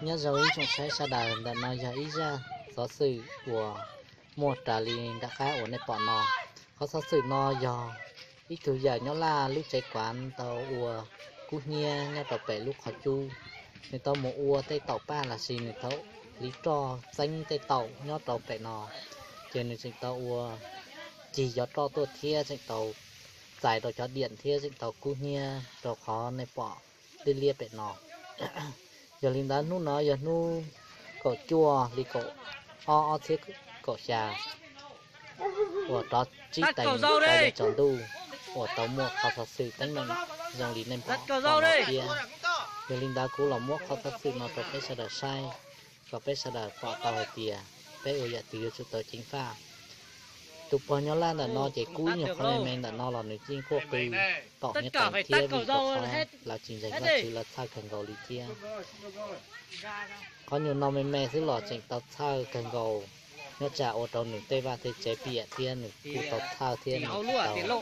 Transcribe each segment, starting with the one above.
Nyob zoo ib tsoom saib sawv daws, ntawm no yog ib zaj xov xwm uas muaj raws li nram qab uas nej pom no. Qhov xov xwm no yog ib tug yawm nyob Laj lub tsev kuav tau ua kub hnyiab nyob rau pem lub qhov cub. Nws tau mus ua tej taum paj los sis nws tau hliv roj txeeb tej taum nyob rau pem no, ces nws tseem tau ua cig cov roj tuaj thiab tseem tau txais rau cov diam thiab tseem tau kub hnyiab rau qhov nej pom liab liab pem no. Yog li ntawd hnub no yog hnub kaum cuaj hli kaum ob ob txhiab kaum xya uas rov tsib teev rau yav tsaus ntuj uas tau muaj qhov xov xwm teeb meem zoo li nej pom no thiab. Yog li ntawd kuv los muab qhov xov xwm no rau peb sawv daws saib, kom peb sawv daws pom tau hais tias peb ua yam twg yuav tsum tau ceev faj. Tus pog nyob Laj ntawm no ces kub nyuag qhov me me ntawm no los nws yeej quaj qw tom hniav qees thiab vim rau qhov lawv tsis ntseeg Vajtswv lawv txhawj kawg nkaus li thiab. Qhov nyuag no me me xwb los tseem tau txhawj kawg nkaus, nyob tsam ua rau nws tej vaj tej tsev piam thiab nws kuj tau txhawj thiab nws tau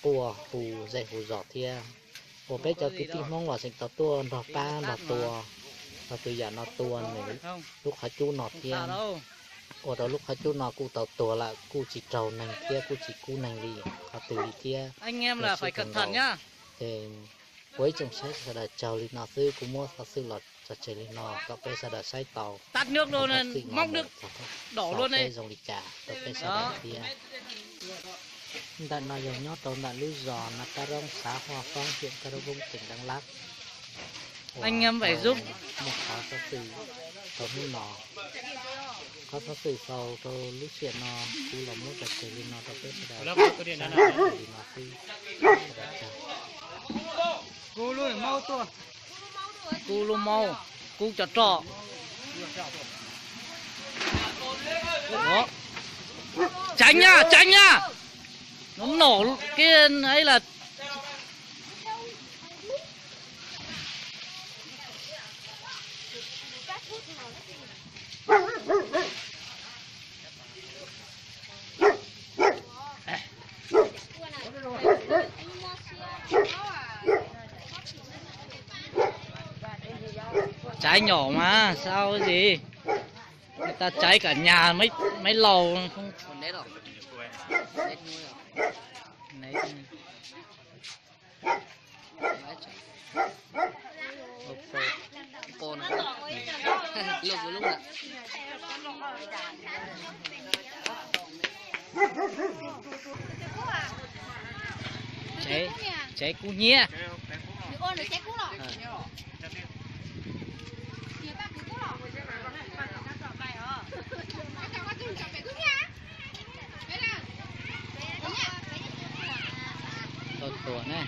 quaj hu zej hu zos thiab. Uas peb cov kwv tij Hmoob los tseem tau tuaj nrog pab nrog tua, tau tus yam no tua nws lub qhov cub no thiab. Ua rau lub qhov cub no kuj tau tuag lawm, kuj tsis raug neeg thiab kuj tsis kub neeg li qhov twg li thiab. Ces ua ib tsoom saib sawv daws tsaug li no xwb, kuv muab xov xwm los tso tseg li no kom peb sawv daws saib tau xov xwm no mus txog thaum xaus seb zoo li cas rau peb sawv daws thiab. Ntawm no yog nyob rau ntawm lub zos Nab Pab Roob, xav Huaj Foob, hiam Kaj Roob Voob, teem Dab Lab. Muaj qhov xov xwm rau hnub no. Qhov xov xwm xaus rau lub sij hawm no kuv los muab tso tseg li no rau peb sawv daws saib li no xwb. Kub lub maub, kub cov roj. Tránh nha, tránh nha. Nó nổ cái ấy là Cháy nhỏ mà sao cái gì? Người ta cháy cả nhà mấy mấy lầu không. Né. Cháy, cháy cú nhía. Tau tuag na.